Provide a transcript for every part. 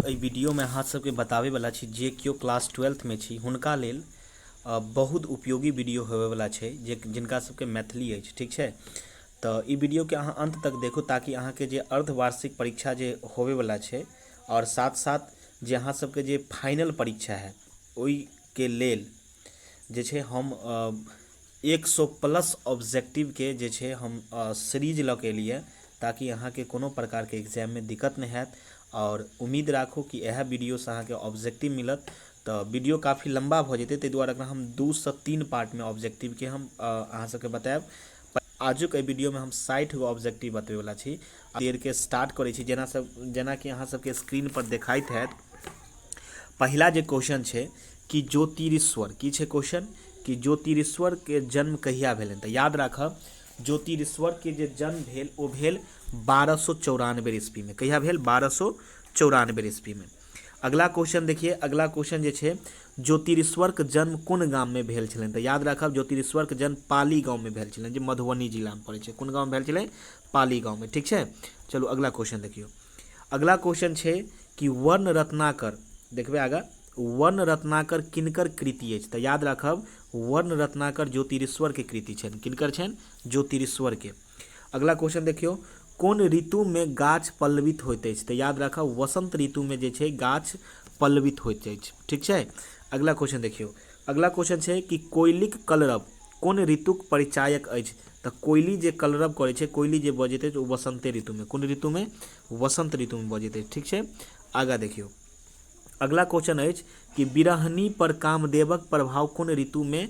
एहि वीडियोमे अहाँ सबके बताबैवला छी जे केओ क्लास ट्वेल्थमे छी हुनका लेल बहुत उपयोगी वीडियो होबैवला छै जे जिनका सबके मैथिली अछि, ठीक छै। तऽ ई वीडियोके अहाँ अन्त तक देखू ताकि अहाँके जे अर्धवार्षिक परीक्षा जे होबैवला छै आओर साथ साथ जे अहाँ सबके जे फाइनल परीक्षा हैत ओहिके लेल जे छै हम 100 प्लस ऑब्जेक्टिवके जे छै हम सीरीज लऽ के एलियै ताकि अहाँके कोनो प्रकारके एग्जाममे दिक्कत नहि हैत आओर उम्मीद राखू कि इएह वीडियोसँ अहाँके ऑब्जेक्टिव मिलत। तऽ वीडियो काफी लम्बा भऽ जेतै, ताहि दुआरे एकरा हम 2सँ 3 पार्टमे ऑब्जेक्टिवके हम अहाँ सबके बतायब। आजुक एहि वीडियोमे हम 60 गो ऑब्जेक्टिव बतबैवला छी। देरके स्टार्ट करै छी। जेना सब जेनाकि अहाँ सबके स्क्रीन पर देखाइत हैत, पहिला जे क्वेश्चन छै कि ज्योतिरीश्वर की छै क्वेश्चन कि ज्योतिरीश्वर के जन्म कहिया भेलनि? तऽ याद राखब, ज्योतिरीश्वर के जे जन्म भेल ओ भेल 1294 ईस्वी में। कहिया भेल? 1294 ईस्वी में। अगला क्वेश्चन देखिए, अगला क्वेश्चन जे छै, ज्योतिरीश्वर के जन्म कोन गाम में भेल छलनि? तऽ याद राखब, ज्योतिरीश्वर के जन्म पाली गाँव में भेल छलनि, जे मधुबनी जिला में पड़ै छै। कोन गाँव में भेल छलै? पाली गाँव में, ठीक छै। चलू अगला क्वेश्चन देखियौ। अगला क्वेश्चन छै कि वर्ण रत्नाकर, देखबै आगा, वर्ण रत्नाकर किनकर कृति अछि? तऽ याद राखब, वर्ण रत्नाकर ज्योतिरीश्वर के कृति छनि। किनकर छनि? ज्योतिरीश्वर के। अगला क्वेश्चन देखियौ, कोन ऋतुमे गाछ पल्लवित होइत अछि? तऽ याद राखब, वसंत ऋतुमे जे छै गाछ पल्लवित होइत अछि, ठीक छै। अगला क्वेश्चन देखियौ। अगला क्वेश्चन छै कि कोयलीक कलरव कोन ऋतुक परिचायक अछि? तऽ कोयली जे कलरव करै छै, कोयली जे बजैत अछि, ओ वसंते ऋतुमे। कोन ऋतुमे? वसंत ऋतुमे बजैत अछि, ठीक छै। आगाँ देखियौ, अगला क्वेश्चन अछि कि विरहनी पर कामदेवक प्रभाव कोन ऋतुमे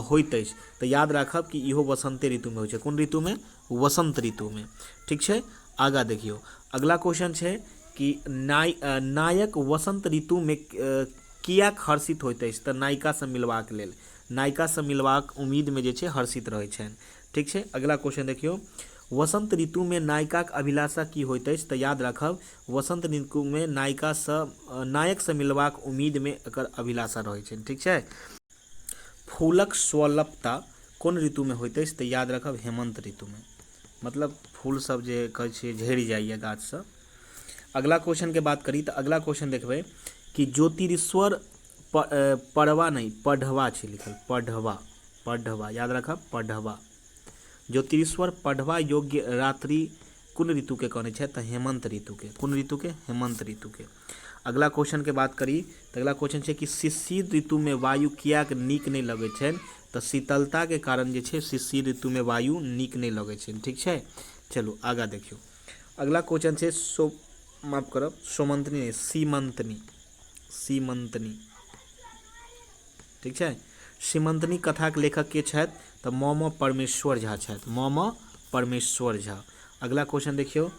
होइत अछि? तऽ याद राखब कि इहो वसंते ऋतुमे होइ छै। कोन ऋतुमे? वसंत ऋतुमे, ठीक छै। आगाँ देखियौ, अगला क्वेश्चन छै कि नायक वसंत ऋतुमे किएक हर्षित होइत अछि? तऽ नायिकासँ मिलबाक लेल, नायिकासँ मिलबाक उम्मीदमे जे छै हर्षित रहै छनि, ठीक छै। अगला क्वेश्चन देखियौ, वसंत ऋतुमे नायिकाक अभिलाषा की होइत अछि? तऽ याद राखब, वसंत ऋतुमे नायिकासँ नायकसँ मिलबाक उम्मीदमे एकर अभिलाषा रहै छनि, ठीक छै। फूलक स्वल्पता कोन ऋतुमे होइत अछि? तऽ याद राखब, हेमन्त ऋतुमे, मतलब फूल सब जे कहै छियै झड़ि जाइए गाछसँ। अगला क्वेश्चनके बात करी तऽ अगला क्वेश्चन देखबै कि ज्योतिरीश्वर पढ़वा नहि, पढ़वा छै लिखल, पढ़वा, पढ़वा, याद राखब पढ़वा। ज्योतिरीश्वर पढ़वा योग्य रात्रि कोन ऋतुके कहने छथि? तऽ हेमन्त ऋतुके। कोन ऋतुके? हेमन्त ऋतुके। अगला क्वेश्चनके बात करी तऽ अगला क्वेश्चन छै कि शिशिर ऋतुमे वायु किएक नीक नहि लगै छनि? तऽ शीतलताके कारण जे छै शिशिर ऋतुमे वायु नीक नहि लगै छनि, ठीक छै। चलू आगाँ देखियौ, अगला क्वेश्चन छै सो माफ करब, सोमंतनी नहि, सीमंतनी, सीमंतनी, ठीक छै। सीमंतनी कथाक लेखक के छथि? तऽ म म परमेश्वर झा छथि, म म परमेश्वर झा। अगला क्वेश्चन देखियौ,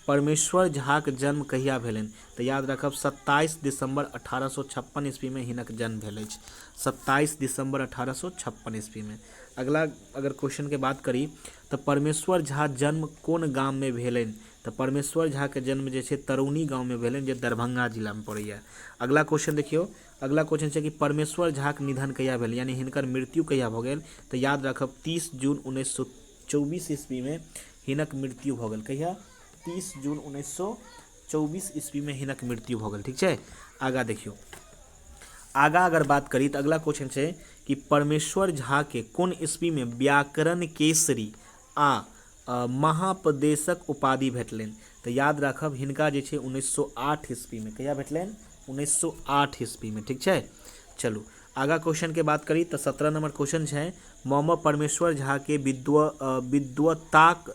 परमेश्वर झाक जन्म कहिया भेलनि? तऽ याद राखब, 27 दिसंबर 1856 ईस्वी में हिनक जन्म भेल अछि, 27 दिसंबर 1856 ईस्वी में। अगला अगर क्वेश्चन के बात करी तऽ परमेश्वर झा जन्म कोन गाम में भेलनि? तऽ परमेश्वर झा के जन्म जे छै तरौनी गाँव में भेलनि, जे दरभंगा जिला में पड़ैया। अगला क्वेश्चन देखियौ, अगला क्वेश्चन छै कि परमेश्वर झाक निधन कहिया भेल, यानी हिनकर मृत्यु कहिया भऽ गेल? तऽ याद राखब, 30 जून 1924 ईस्वी में हिनक मृत्यु भऽ गेल। कहिया? 30 जून 1924 ईस्वी में हिनक मृत्यु भऽ गेल, ठीक छै। आगाँ देखियौ, आगाँ अगर बात करी तऽ अगला क्वेश्चन छै कि परमेश्वर झा के कोन ईस्वी में व्याकरण केसरी आ महापदेशक उपाधि भेटलनि? तऽ याद राखब, हिनका जे छै 1908 ईस्वीमे। कहिया भेटलनि? 1908 ईस्वीमे, ठीक छै। चलू आगाँ क्वेश्चनके बात करी तऽ 17 नंबर क्वेश्चन छै, म परमेश्वर झाके विद्वताक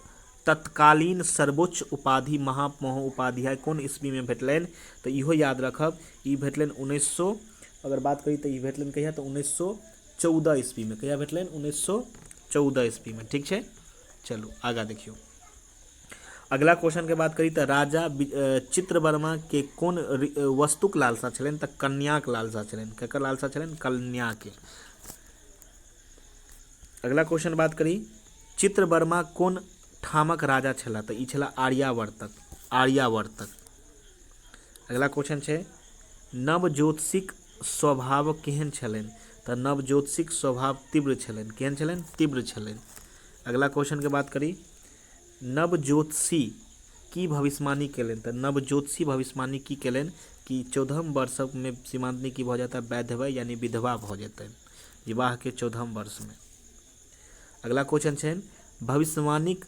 तत्कालीन सर्वोच्च उपाधि महामहोपाध्याय कोन ईस्वीमे भेटलनि? तऽ इहो याद रखब, ई भेटलनि 1900, अगर बात करी तऽ ई भेटलनि कहिया? तऽ 1914 ईस्वीमे। कहिया भेटलनि? 1914 ईस्वीमे, ठीक छै। चलू आगाँ देखियौ, अगला क्वेश्चन के बात करी तऽ राजा चित्रवर्मा के कोन वस्तुक लालसा छलनि? तऽ कन्याक लालसा छलनि। ककर लालसा छलनि? कन्या के। अगला क्वेश्चन बात करी, चित्रवर्मा कोन ठामक राजा छलाह? तऽ ई छलाह आर्यावर्तक, आर्यावर्तक। अगला क्वेश्चन छै, नवज्योतिषीक स्वभाव केहन छलनि? तऽ नवज्योतिषीक स्वभाव तीव्र छलनि। केहन छलनि? तीव्र छलनि। अगला क्वेश्चन के बात करी, नवज्योतिषी की भविष्यवाणी केलनि? तऽ नवज्योतिषी भविष्यवाणी की केलनि कि 14म वर्षमे सीमांतनी की भऽ जेता? वैधव्य यानी विधवा भऽ जेतनि विवाहके 14म वर्षमे। अगला क्वेश्चन छनि, भविष्यवाणीक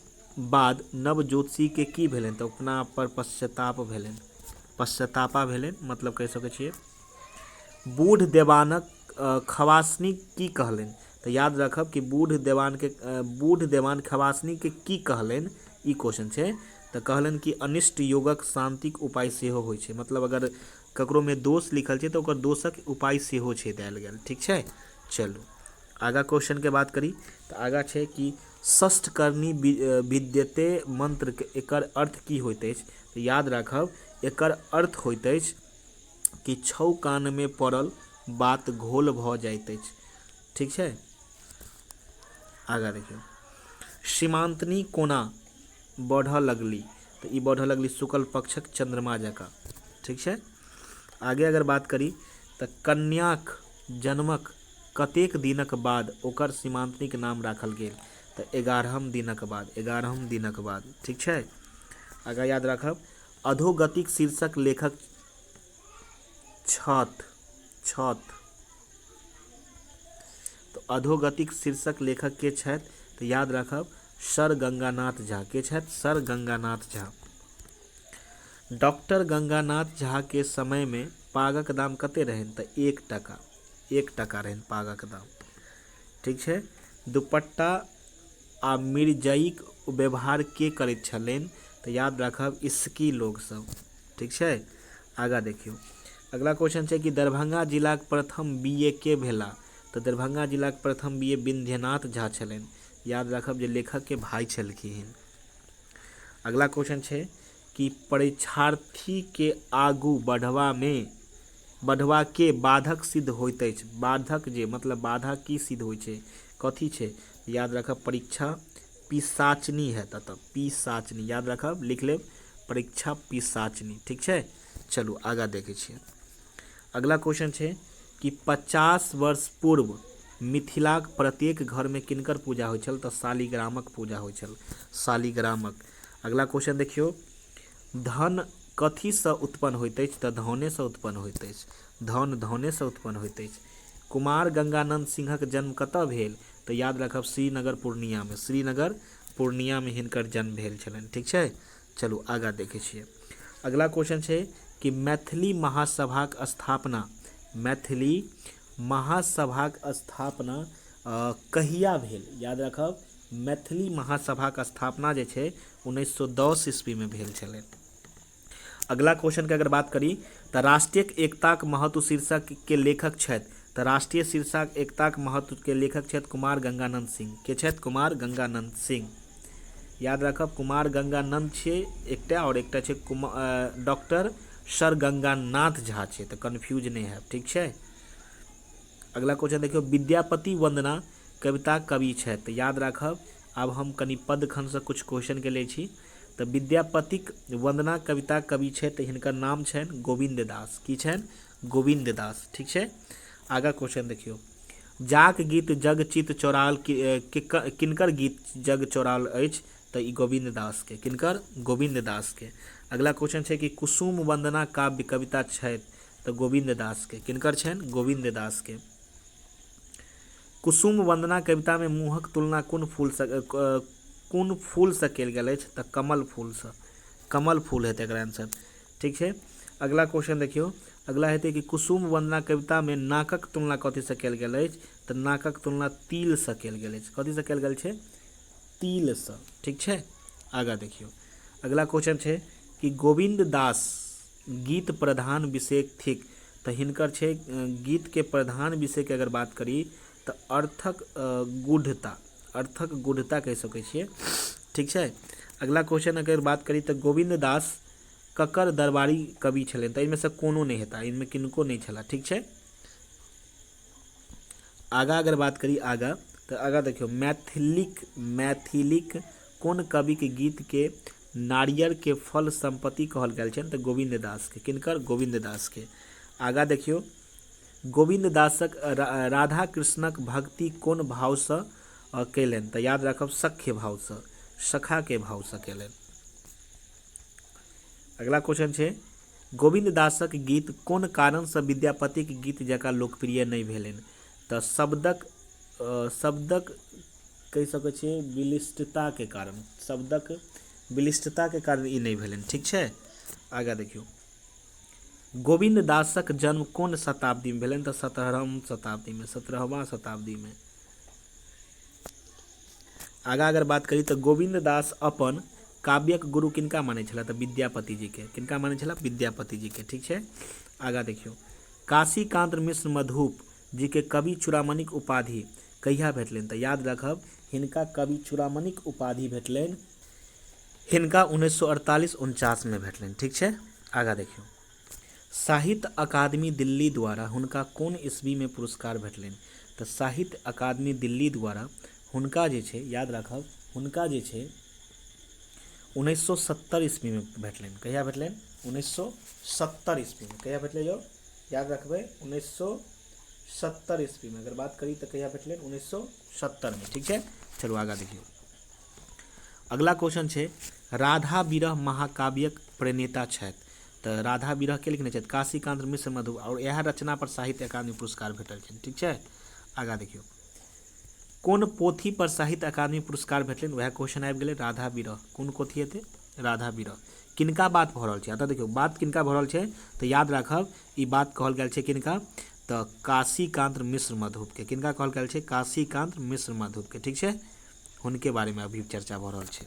बाद नवज्योतिषीके की भेलनि? तऽ अपना पर पश्चाताप भेलनि, पश्चातापा भेलनि, मतलब कहि सकै छियै। बूढ़ देवानक खवासनी की कहलनि? तऽ याद रखब कि बूढ़ देवानके, बूढ़ देवान खवासनीके की कहलनि, ई क्वेश्चन छै। तऽ कहलनि कि अनिष्ट योगक शान्तिक उपाय सेहो होइ छै, मतलब अगर ककरोमे दोष लिखल छै तऽ ओकर दोषक उपाय सेहो छै देल गेल, ठीक छै। चलू आगाँ क्वेश्चनके बात करी तऽ आगाँ छै कि षष्ठकर्णी विद्यते मन्त्रके एकर अर्थ की होइत अछि? तऽ याद राखब एकर अर्थ होइत अछि कि छौ कानमे पड़ल बात घोल भऽ जाइत अछि, ठीक छै। आगाँ देखियौ, सीमांतनी कोना बढ़ऽ लगली? तऽ ई बढ़ऽ लगली शुक्ल पक्षक चंद्रमा जकाँ, ठीक छै। आगे अगर बात करी तऽ कन्याक जन्मक कतेक दिनक बाद ओकर सीमांतनीक नाम राखल गेल? तऽ 11म दिनक बाद, 11म दिनक बाद, ठीक छै। आगाँ याद राखब, अधोगतिक शीर्षक लेखक छथि, छथि, तऽ अधोगतिक शीर्षक लेखक के छथि? तऽ याद राखब सर गंगानाथ झा। के छथि? सर गंगानाथ झा। डॉक्टर गंगानाथ झा के समय में पागक दाम कते रहनि? तऽ 1 टका, 1 टका रहनि पागक दाम, ठीक छै। दुपट्टा आ मिरजईक व्यवहार के करैत छलनि? तऽ याद राखब इसकी लोग सब, ठीक छै। आगाँ देखियौ, अगला क्वेश्चन छै कि दरभंगा जिलाक प्रथम बी ए के भेला? तऽ दरभंगा जिलाक प्रथम बी ए विंध्यनाथ झा छलनि, याद राखब जे लेखक के भाई छलखिन। अगला क्वेश्चन छै कि परीक्षार्थी के आगू बढ़वा के बाधक सिद्ध होइत अछि? बाधक जे मतलब बाधा की सिद्ध होइ छै, कथी छै? याद राखब परीक्षा पिशाचनी है, तब पिशाचनी याद राखब, लिख लेब परीक्षा पिशाचनी, ठीक छै। चलू आगाँ देखै छियै। अगला क्वेश्चन छै कि 50 वर्ष पूर्व मिथिलाक प्रत्येक घरमे किनकर पूजा होइ छल? तऽ शालिग्रामक पूजा होइ छल, शालिग्रामक। अगला क्वेश्चन देखियौ, धन कथीसँ उत्पन्न होइत अछि? तऽ धनेसँ उत्पन्न होइत अछि, धन धनेसँ उत्पन्न होइत अछि। कुमार गंगानंद सिंहक जन्म कतऽ भेल? तऽ याद राखब श्रीनगर पूर्णियामे, श्रीनगर पूर्णियामे हिनकर जन्म भेल छलनि, ठीक छै। चलू आगाँ देखै छियै। अगला क्वेश्चन छै कि मैथिली महासभाक स्थापना, मैथिली महासभाक स्थापना कहिया भेल? याद राखब मैथिली महासभाक स्थापना जे छै 1910 ईस्वीमे भेल छलै। अगला क्वेश्चन के अगर बात करी तऽ राष्ट्रीय एकताक महत्व शीर्षक के लेखक छथि? तऽ राष्ट्रीय शीर्षक एकताक महत्व के लेखक छथि कुमार गंगानंद सिंह। के छथि? कुमार गंगानंद सिंह। याद राखब कुमार गंगानंद छियै एकटा, आओर एकटा छै डॉक्टर सर गंगानाथ झा छै, तऽ कन्फ्यूज नहि हैब, ठीक छै। अगला क्वेश्चन देखियौ, विद्यापति वंदना कविता कवि छथि? तऽ याद राखब आब हम कनि पदखंडसँ कुछ क्वेश्चन के लै छी। तऽ विद्यापतिक वंदना कविता कवि छथि, तऽ हिनकर नाम छनि गोविन्द दास। की छनि? गोविन्द दास, ठीक छै। आगाँ क्वेश्चन देखियौ, जाक गीत जग चित चोराल किनकर गीत जग चोराल अछि? तऽ ई गोविन्द दास के। किनकर? गोविन्द दास के। अगला क्वेश्चन छै कि कुसुम वंदना काव्य कविता छथि? तऽ गोविन्द दास के। किनकर छनि? गोविन्द दास के। कुसुम वंदना कविता में मुँहक तुलना कोन फूलसँ, कोन फूलसँ कयल गेल अछि? तऽ कमल फूलसँ, कमल फूल हेतै एकर आंसर, ठीक छै। अगला क्वेश्चन देखियौ, अगला हेतै कि कुसुम वंदना कविता में नाकक तुलना कथीसँ कयल गेल अछि? तऽ नाकक तुलना तिलसँ कयल गेल अछि। कथीसँ कयल गेल छै? तिलसँ, ठीक छै। आगाँ देखियौ, अगला क्वेश्चन छै कि गोविन्द दास गीत प्रधान विषय थिक? तऽ हिनकर छै गीतके प्रधान विषयके अगर बात करी तऽ अर्थक गूढ़ता, अर्थक गूढ़ता कहि सकै छियै, ठीक छै। अगला क्वेश्चन अगर बात करी तऽ गोविन्द दास ककर दरबारी कवि छलनि? तऽ एहिमे सँ कोनो नहि हेता, एहिमे किनको नहि छलाह, ठीक छै। आगाँ अगर बात करी आगाँ तऽ आगाँ देखियौ, मैथिलीक, मैथिलीक कोन कविक गीतके नारियर के फल संपत्ति कहल गेल छनि? तऽ गोविन्द दास के। किनकर? गोविन्द दास के। आगाँ देखियौ, गोविन्द दासक राधा कृष्णक भक्ति कोन भावसँ कयलनि? तऽ याद राखब सख्य भावसँ, सखा के भावसँ कयलनि। अगला क्वेश्चन छै, गोविन्द दासक गीत कोन कारणसँ विद्यापतिक गीत जकाँ लोकप्रिय नहि भेलनि? तऽ शब्दक शब्दक कहि सकै छियै विलिष्टताके कारण, शब्दक विलिष्टताके कारण ई नहि भेलनि। ठीक छै, आगाँ देखियौ, गोविन्द दासक जन्म कोन शताब्दीमे भेलनि? तऽ 17म शताब्दीमे, 17वां शताब्दीमे। आगाँ अगर बात करी तऽ गोविन्द दास अपन काव्यक गुरु किनका मानै छलाह? तऽ विद्यापति जीके। किनका मानै छलाह? विद्यापति जीके। ठीक छै, आगाँ देखियौ, काशीकान्त मिश्र मधुप जीके कवि चूड़ामणिक उपाधि कहिया भेटलनि? तऽ याद रखब, हिनका कवि चूड़ामणिक उपाधि भेटलनि हिनका 1948-49 मे भेटलनि। ठीक छै, आगाँ देखियौ, साहित्य अकादमी दिल्ली द्वारा हुनका कोन ईस्वीमे पुरस्कार भेटलनि? तऽ साहित्य अकादमी दिल्ली द्वारा हुनका जे छै, याद राखब, हुनका जे छै 1970 ईस्वीमे भेटलनि। कहिया भेटलनि? 1970 ईस्वीमे। कहिया भेटलै यौ? याद रखबै, 1970 ईस्वीमे। अगर बात करी तऽ कहिया भेटलनि? 1970मे। ठीक छै, चलू आगाँ देखियौ, अगला क्वेश्चन छै, राधा विरह महाकाव्यक प्रणेता छथि? तऽ राधा विरह के लिखने छथि? काशीकान्त मिश्र मधु, आओर इएह रचना पर साहित्य अकादमी पुरस्कार भेटल छनि। ठीक छै, आगाँ देखियौ, कोन पोथी पर साहित्य अकादमी पुरस्कार भेटलनि? वएह क्वेश्चन आबि गेलै, राधा विरह। कोन पोथी हेतै? राधा विरह। किनका बात भऽ रहल छै? एतऽ देखियौ, बात किनका भऽ रहल छै? तऽ याद राखब, ई बात कहल गेल छै किनका? तऽ काशीकान्त मिश्र मधुपके। किनका कहल गेल छै? काशीकान्त मिश्र मधुपके। ठीक छै, हुनके बारेमे अभी चर्चा भऽ रहल छै।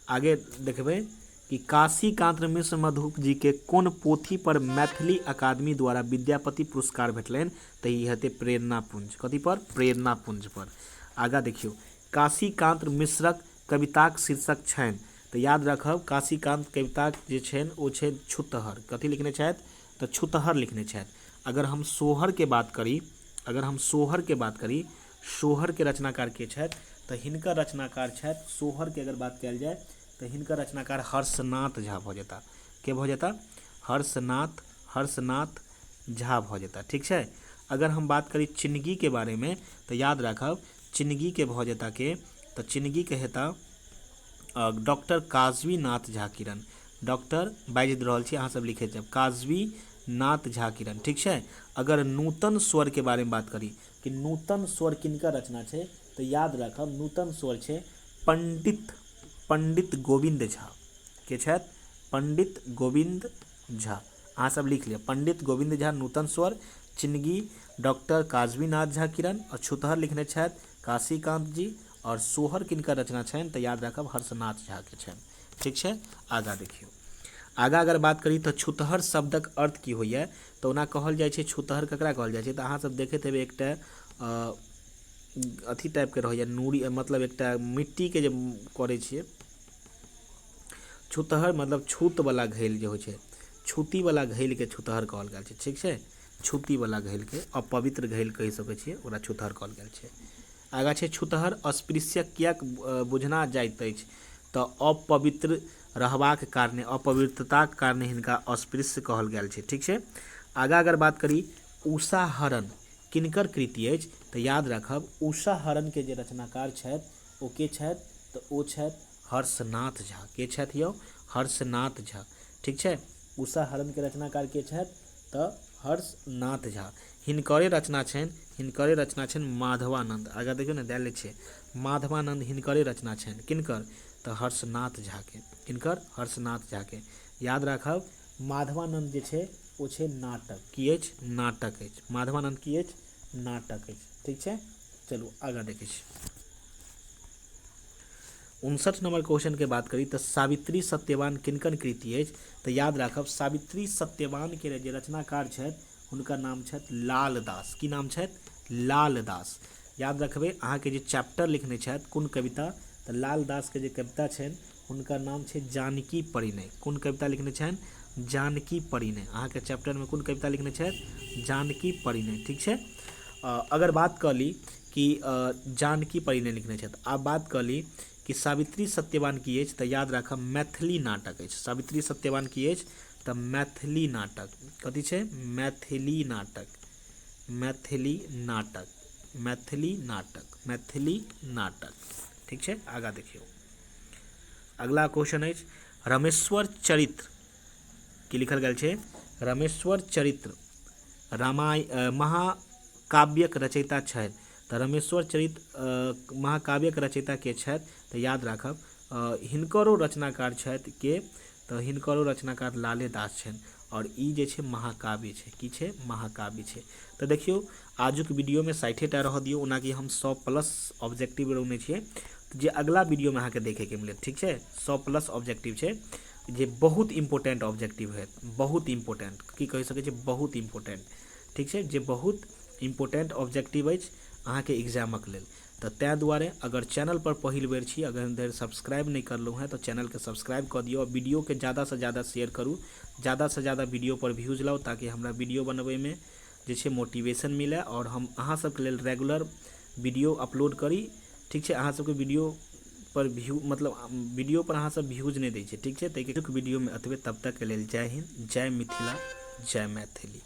आगे देखबै कि काशीकान्त मिश्र मधुप जी के कोन पोथी पर मैथिली अकादमी द्वारा विद्यापति पुरस्कार भेटलनि? तऽ ई हेतै प्रेरणा पुंज। कथी पर? प्रेरणा पुंज पर। आगाँ देखियौ, काशीकान्त मिश्रक कविताक शीर्षक छनि? तऽ याद राखब, काशीकान्त कविताक जे छनि ओ छै छुतहर। कथी लिखने छथि? तऽ छुतहर लिखने छथि। अगर हम सोहरके बात करी, अगर हम सोहरके बात करी, सोहरके रचनाकार के छथि? तऽ हिनकर रचनाकार छथि, सोहरके अगर बात कयल जाय तऽ हिनकर रचनाकार हर्षनाथ झा भऽ जेता। के भऽ जेता? हर्षनाथ, हर्षनाथ झा भऽ जेता। ठीक छै, अगर हम बात करी चिनगीके बारेमे तऽ याद राखब, चिनगीके भऽ जेता के? तऽ चिनगीके हेता डॉक्टर काजवीनाथ झा किरण। डॉक्टर बाजि रहल छी, अहाँ सब लिखैत जायब, काजवीनाथ झा किरण। ठीक छै, अगर नूतन स्वरके बारेमे बात करी कि नूतन स्वर किनकर रचना छै, तऽ याद राखब, नूतन स्वर छै पंडित, पंडित गोविन्द झा। के छथि? पंडित गोविन्द झा। अहाँ सब लिख लिअ, पंडित गोविन्द झा नूतन स्वर, चिनगी डॉक्टर काजवीनाथ झा किरण, आओर छुतहर लिखने छथि काशीकान्त जी, आओर सोहर किनकर रचना छनि? तऽ याद राखब, हर्षनाथ झा के छनि। ठीक छै, आगाँ देखियौ, आगाँ अगर बात करी तऽ छुतहर शब्दक अर्थ की होइए? तऽ ओना कहल जाइ छै, छुतहर ककरा कहल जाइ छै? तऽ अहाँ सब देखैत हेबै एकटा अथी टाइपके रहैए नूरी, मतलब एकटा मिट्टीके जे करै छियै छुतहर, मतलब छूतवला घैल जे होइ छै, छूतीवला घैलके छुतहर कहल गेल छै। ठीक छै, छूतीवला घैलके अपवित्र घैल कहि सकै छियै, ओकरा छुतहर कहल गेल छै। आगाँ छै, छुतहर अस्पृश्य किएक बुझना जाइत अछि? तऽ अपवित्र रहबाक कारणे, अपवित्रताक कारणे हिनका अस्पृश्य कहल गेल छै। ठीक छै, आगाँ अगर बात करी, उषाहरण किनकर कृति अछि? तऽ याद राखब, उषाहरणके जे रचनाकार छथि ओ के छथि? तऽ ओ छथि हर्षनाथ झा। के छथि यौ? हर्षनाथ झा। ठीक छै, उषाहरणके रचनाकार के छथि? तऽ हर्षनाथ झा। हिनकरे रचना छनि, हिनकरे रचना छनि माधवानंद। आगाँ देखियौ ने, दए छै माधवानंद, हिनकरे रचना छनि। किनकर? तऽ हर्षनाथ झाके। किनकर? हर्षनाथ झाके। याद राखब, माधवानंद जे छै ओ छै नाटक। की अछि? नाटक अछि। माधवानंद की अछि? नाटक अछि। ठीक छै, चलू आगाँ देखै छी। 59 नंबर क्वेश्चन के बात करी तऽ सावित्री सत्यवान किनकर कृति अछि? तऽ याद राखब, सावित्री सत्यवान के जे रचनाकार छथि हुनकर नाम छथि लालदास। की नाम छथि? लालदास। याद रखबै, अहाँके जे चैप्टर लिखने छथि कोन कविता, तऽ लालदास के जे कविता छनि हुनकर नाम छै जानकी परिणय। कोन कविता लिखने छनि? जानकी परिणय। अहाँके चैप्टरमे कोन कविता लिखने छथि? जानकी परिणय। ठीक छै, अगर बात कऽ ली कि जानकी परिणय लिखने छथि, आब बात कऽ ली कि सावित्री सत्यवान की अछि, तऽ याद राखब, मैथिली नाटक अछि। सावित्री सत्यवान की अछि? तऽ मैथिली नाटक। कथी छै? मैथिली नाटक, मैथिली नाटक, मैथिली नाटक, मैथिली नाटक। ठीक छै, आगाँ देखियौ, अगला क्वेश्चन अछि, रमेश्वर चरित्र की लिखल गेल छै? रमेश्वर चरित्र रामायण महाकाव्यक रचयिता छथि। तऽ रमेश्वर चरित्र महाकाव्यक रचयिता के छथि? तऽ याद राखब, हिनकरो रचनाकार छथि के? तऽ हिनकरो रचनाकार लाले दास छनि। आओर ई जे छै महाकाव्य छै। की छै? महाकाव्य छै। तऽ देखियौ, आजुक वीडियोमे 60टा रहऽ दियौ। ओनाकि हम 100 प्लस ऑब्जेक्टिव रहने छियै, जे अगला वीडियोमे अहाँके देखैके मिलत। ठीक छै? 100 प्लस ऑब्जेक्टिव छै, जे बहुत इम्पोर्टेंट ऑब्जेक्टिव हैत। बहुत इम्पोर्टेंट की कहि सकै छियै? बहुत इम्पोर्टेंट। ठीक छै? जे बहुत इम्पोर्टेंट ऑब्जेक्टिव अछि अहाँके एग्जामक लेल। तऽ ताहि दुआरे अगर चैनल पर पहिल बेर छी, अगर धरि सब्सक्राइब नहि करलहुँ हेँ, तऽ चैनलके सब्सक्राइब कऽ दियौ। वीडियोके ज्यादासँ ज्यादा शेयर करू, ज्यादासँ ज्यादा वीडियो पर व्यूज लाउ, ताकि हमरा वीडियो बनबैमे जे छै मोटिवेशन मिले आओर हम अहाँ सबके लेल रेगुलर वीडियो अपलोड करी। ठीक छै? अहाँ सबके वीडियो पर व्यू, मतलब वीडियो पर अहाँ सब व्यूज नहि दै छियै। ठीक छै? ताहिके वीडियोमे एतबे। तब तकके लेल जय हिन्द, जय मिथिला, जय मैथिली।